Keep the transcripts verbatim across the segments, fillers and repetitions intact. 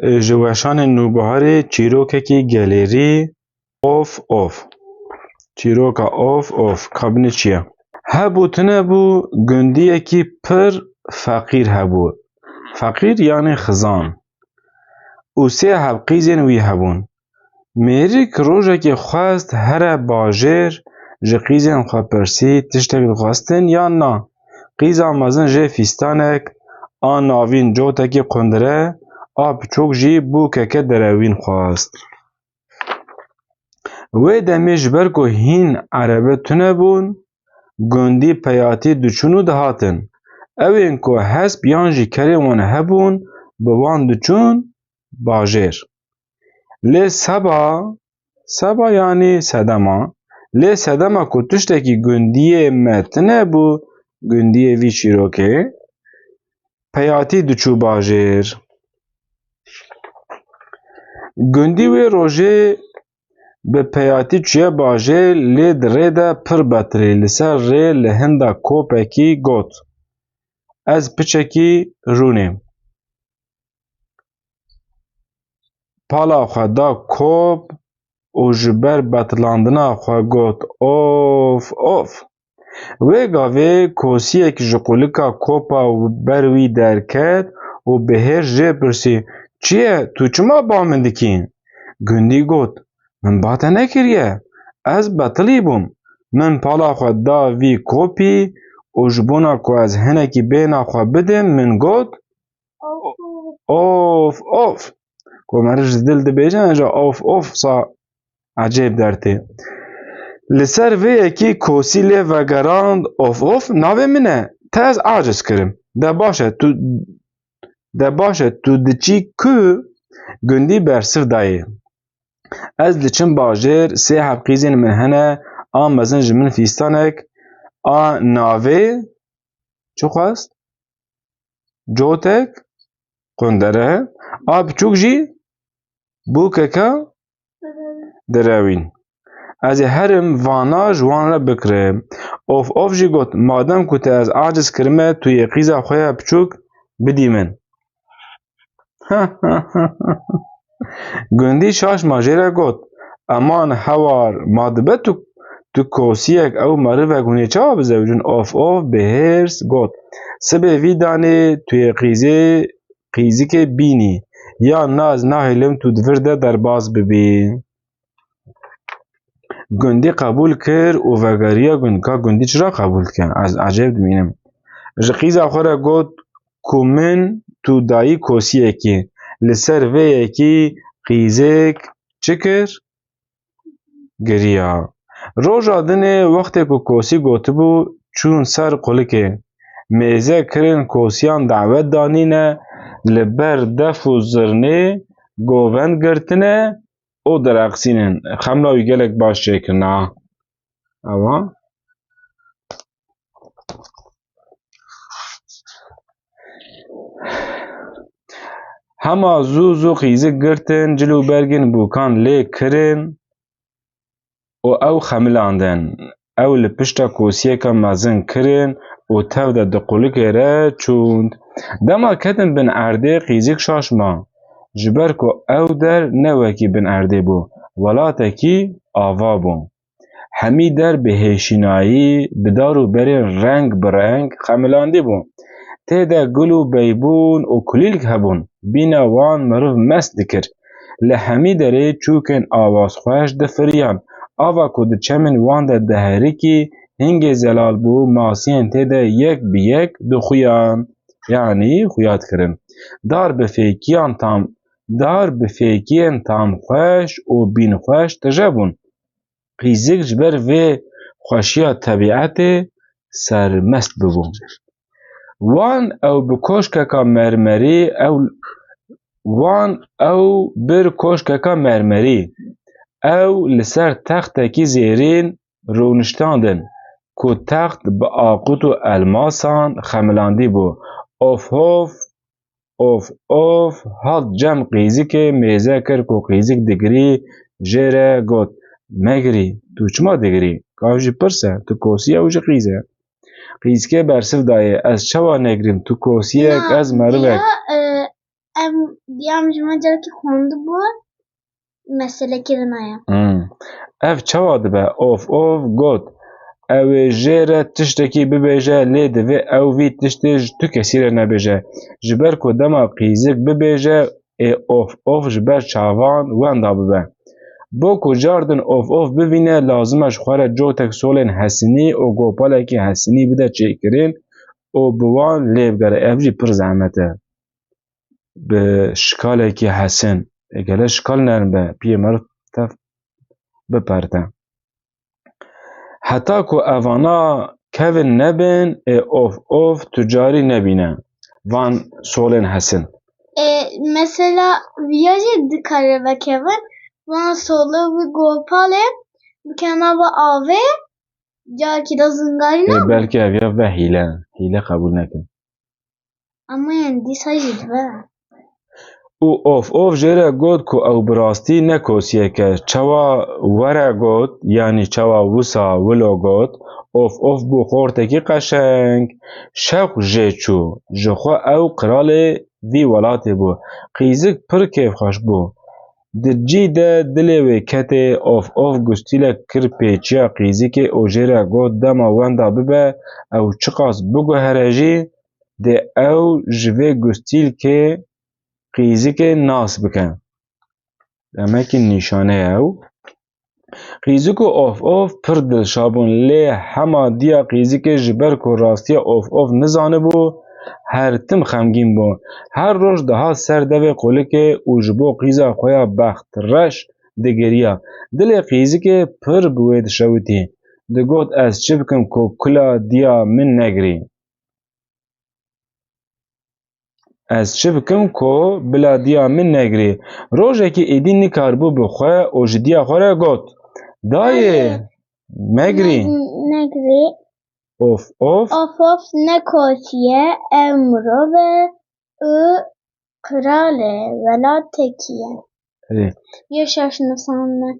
Ji weşanên nûbiharê çîrokekî gelêrî. Of of. Çîroka of of. Kabinê çi ye? Hebû tune bû, gundiyekî pir feqîr hebû. Feqîr yanî xizan. Û sê heb qîzên wî hebûn. Mêrik rojekê xwest here bajêr, ji qîzên xwe pirsî tiştek dixwestin yan na. Qîza mezin jê fîstanek, a navîn cotekî qundire, a piçûk jî bûkeke derewîn xwest. Wê demê ji ber ku hîn erebe tune bûn, gundî peyatî diçûn û dihatin. Ewên ku hesp yan jî kerên wan hebûn, bi wan diçûn bajêr. Lê seba, seba yanî sedema, lê sedema ku tiştekî gundiyê me tune bû, gundiyê vî çîrokê, peyatî diçû bajêr. Gundî wê rojê bi peyatî çûye bajêr, lê di rê de pir betilî. Li ser rê li hinda kopekî got, "Ez piçekî rûnêm." Pala xwe da kop û ji ber betilandina xwe got, "Of, of." Wê gavê kosiyek ji qulika kopa ber wî derket û bi hêrs jê pirsî, "Çi ye? Tu çima ba min dikî?" Gundî got, "Min ba te nekiriye. Ez betilî bûm. Min pala xwe da vî kopî û ji bona ku ez hinekî bêhna xwe bidim, min got, of, of." Ku meriv ji dil dibêje, ne ji of, of sa ecêb dertê. Li ser vê yekî kosî lê vegerand, "Of, of, navê min e. Te ez aciz kirim. De baş e, tu, de baş e, tu diçî ku?" Gundî bersiv dayê, "Ez diçim bajêr, sê heb qîzên min hene, a mezin ji min fîstanek, a navê, çi xwest? Cotek, qundere, a biçûk jî bûkeke derewîn. Ez ê herim vana ji wan re bikirim." Of of jî got, "Madem ku te ez aciz kirime, tu yê qîza xwe ya biçûk bidî min." Gundî şaş ma jê re got, "Eman hewar, ma dibe tu, tu kosiyek ew merivek hûn ê çawa bizewicin?" Of of bi hêrs got, "Sibê vî danê tu yê qîzê, qîzikê bînî, yan na ez nahêlim tu di vir de derbas bibî." Gundî qebûl kir û vegeriya gund. Ka gundî çira qebûl dike? Ez ecêb dimînim. Ji qîza xwe re got ku, "Min tu dayî kosiyekê, li ser vê yekî qîzêk çi kir? Giriya." Roja dinê wextê ku kosî gotibû, çûn ser qulikê. Mêze kirin, kosiyan dawet danîne, li ber def û zirnê govend girtine û direqsînin. Xemla wî gelek baş çêkirina. Ewa. Hema zû zû qîzik girtin, cil û bergên bûkan lê kirin û ew xemilandin. Ew li pişta kosiyeke mezin kirin û tev de di qulikê re çûn. Dema ketin bin erdê, qîzik şaş ma. Ji ber ku ew der ne wekî bin erdê bû, welatekî ava bû. Hemî der bi hêşînayî, bi dar û berên reng bi reng xemilandî bû. Tê de gul û beybûn û kulîlk hebûn. Bîna wan meriv mest dikir. Li hemî derê çûkên awazxweş difiriyan. Ava ku di çemên wan de diherikî, hingê zelal bû, masiyên tê de yek bi yek dixuyan, yanî xuya dikirin. Dar bi fêkiyan tam, dar bi fêkiyên tamxweş û bînxweş tije bûn. Qîzik ji ber vê xweşiya tebîetê sermest bibû. Wan ew bi koşkeka mermerî, ew, wan ew bir koşkeka mermerî, ew li ser textekî zêrîn rûniştandin, ku text bi aqut û elmasan xemilandî bû. Of hof, of of, hat cem qîzikê, mêze kir ku qîzik digirî, jê re got, "Megirî, tu çima digirî? Ka jî pirs e, tu kosî ye û jî qîz e." Qîzikê bersiv dayê, "Ez çawa negirîm? Tu kosiyek, ez merivek." Ya, e, Em, diya min ji me carekî xwendibû, meselekî din heye. Hmm. Ev çawa dibe? Of of got. Ew ê jê re tiştekî bibêje, lê divê ew vî tiştê ji tu kesî re nebêje. Ji ber ku dema qîzik bibêje, ê of of ji ber çavan wenda bibe. Bo ku cardin of of bibîne, lazim e ji xwe re cotek solên hesinî û gopalekî hesinî bide çêkirin û bi wan lê bigere. Ev jî pir zehmet e. Bi şikalekî hesin. Ê gele şikal nerm be, piyê meriv tev biperte. Heta ku evana kevin nebin, ê of of tu carî nebîne van solên hesin. E, mesela viya jî dikare vekevin, van solo wî gopalê bikena ve avê, carekî de zingarî Ê ne? Belkî ev ya ve hîle, hîle qebûl nekin. Ama yani dîsa jî dibe. Û of of jê re got ku ew bi rastî ne kosiyek e. Çawa were got, yanî çawa wisa wilo got, of of bû xortekî qeşeng. Şewq jê çû. Ji xwe ew qiralê vî welatê bû. Qîzik pir kêfxweş bû. Di cî de dilê wê ketê, of of gustîlek kir pêçiya qîzikê û jê re got, dema wenda bibe, ew çiqas biguhere jî, dê ew ji vê gustîlkê qîzikê nas bike. Demekî nîşane ye ew. Qîzik û of of pir dilşa bûn, lê hema diya qîzikê ji ber ku rastiya of of nizanibû, her tim xemgîn bû. Her roj dihat ser devê qulikê û ji bo qîza xwe ya bextreş digiriya. Dilê qîzikê pir bi wê dişewitî. Digot, ez çi bikim ku kula diya min negirî? Ez çi bikim ku bila diya min negirî? Rojekî êdî nikaribû bi xwe û ji diya xwe re got, dayê, megirî. Negirî. Of of. Of of ne kosî ye, ev mirov e û qiralê welatekî ye. Ê. Yê şaş nisan ne.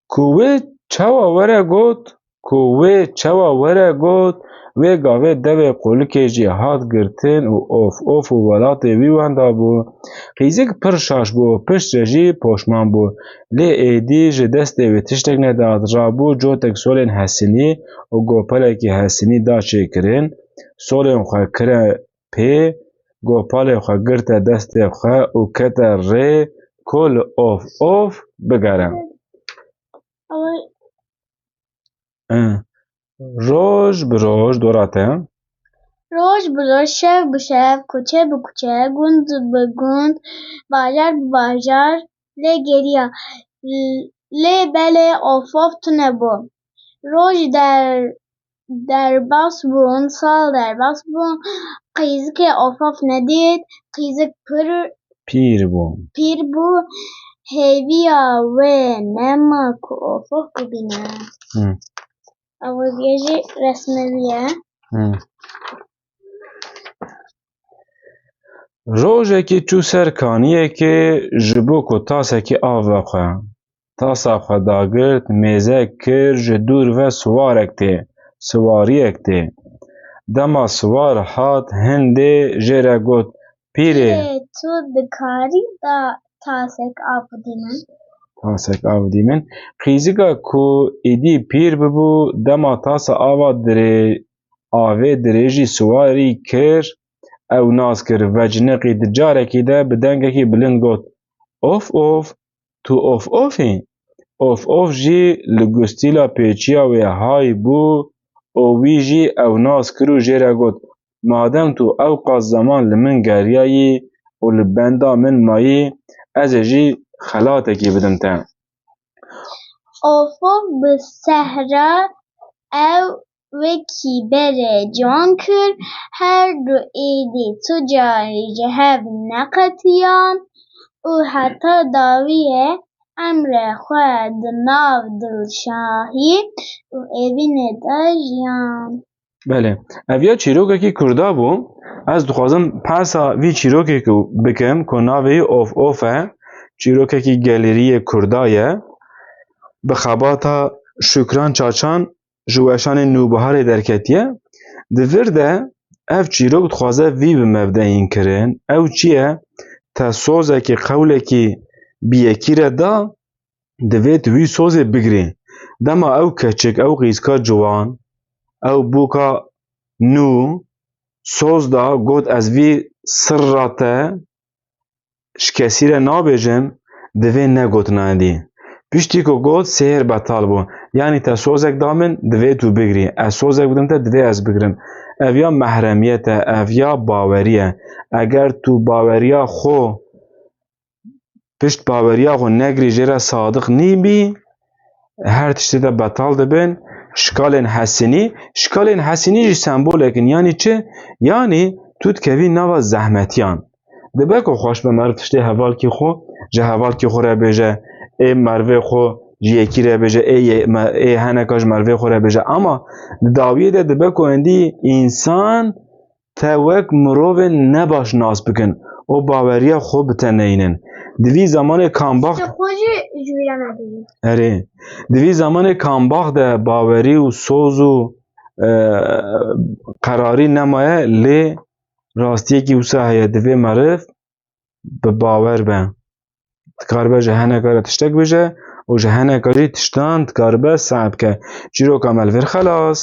Ku wê çawa were got, ku wê çawa were got, wê gavê devê qulikê jî hat girtin û of of û welatê wî wenda bû. Qîzik pir şaş bû û piştre jî poşman bû. Lê êdî ji destê wê tiştek nedat. Rabû cotek solên hesinî û gopelekî hesinî da çêkirin. Solên xwe kire pê, gopalê xwe girte destê xwe û kete rê ku li of of bigere. Ama Ê, roj bi roj dora te. Roj bi roj, şev bi şev, kuçe bi kuçe, gund bi gund, bajar bi bajar lê geriya. L-, lê belê of of tune bû. Roj der-, derbas bûn, sal derbas bûn. Qîzikê of of nedît. Qîzik pir Pîr bû. pîr bû. Hêviya wê nema ku of of bibîne. Hı. Ew ê jî resmê wî ye. Hı. Rojekî çû ser kaniyekê ji bo ku tasekî av vexwe. Tasa xwe dagirt, mêze kir, ji dûr ve siwarek tê, siwariyek tê. Dema siwar hat hindê jê re got, Pîrê! Pîrê, tu dikarî da tasek av bidî min? Tasek av bidî min. Qîzika ku êdî pîr bibû, dema tasa ava dirê-, avê dirêjî siwarî kir, ew nas kir, veciniqî di carekî de bi dengekî bilind got, Of of, tu of of î? Of of jî li gustîla pêçiya wê hay bû û wî jî ew nas kir û jê re got, Madem tu ewqas zeman li min geriyayî û li benda min mayî, ez ê jî xelatekî bidim te. Of of bi sehra ew wekî berê ciwan kir, her du êdî tu carî ji hev neqetiyan û heta dawiyê emrê xwe di nav dilşahî û êvînê de jiyan. Belê. Ev ya çîrokekî kurda bû. Ez dixwazim pehsa vî çîrokê ku bikim ku navê wî Of Of e. Çîrokekî gelêriyê kurda ye. Bi xebata Şukran Çaçan ji weşanê Nûbiharê derketiye. Di vir de Ev çîrok dixwaze vî bi me bide hînkirin. Ew çi ye? Te sozekî, qewlekî bi yekî re da, divê tu wî sozê bigirî. Dema ew keçik, ew qîzka ciwan, ew bûka nû soz da, got, ez vî sirra te ji kesî re nabêjim, divê negotina dî. Piştî ku got, sêhir betal bû. Yanî te sozek da min, divê tu bigirî. Ez sozek bidim te, divê ez bigirim. Ev ya mehremiyet e, ev ya bawerî ye. Eger tu baweriya xwe, pişt baweriya xwe negirî, jê re sadiq nîbî, her tiştê te betal dibin. Şikalên hesinî, şikalên hesinî jî sembolek in. Yanî çi? Yanî tu dikevî nava zehmetiyan. Dibe ku xweş be meriv tiştê hevalkî xwe, ji hevalkî xwe re bêje, ê merivê xwe ji yekî re bêje, ê yê-, me-, ê heneka ji merivê xwe re bêje. Ama di dawiyê de dibe ku endî însan te wek mirovên nebaş nas bikin û baweriya xwe bi te neynin. Divî zamanê kambaxt Xwe jî ji wî re nebêjin. Erê. Divî zamanê kambaxt de bawerî û soz û, e, qerarî nemaye, lê rastiyekî wisa heye, divê meriv bi bawer be. Dikaribe ji heneka re tiştek bêje û ji heneka jî tiştan dikaribe seh bike. Çîroka me li vir xelas.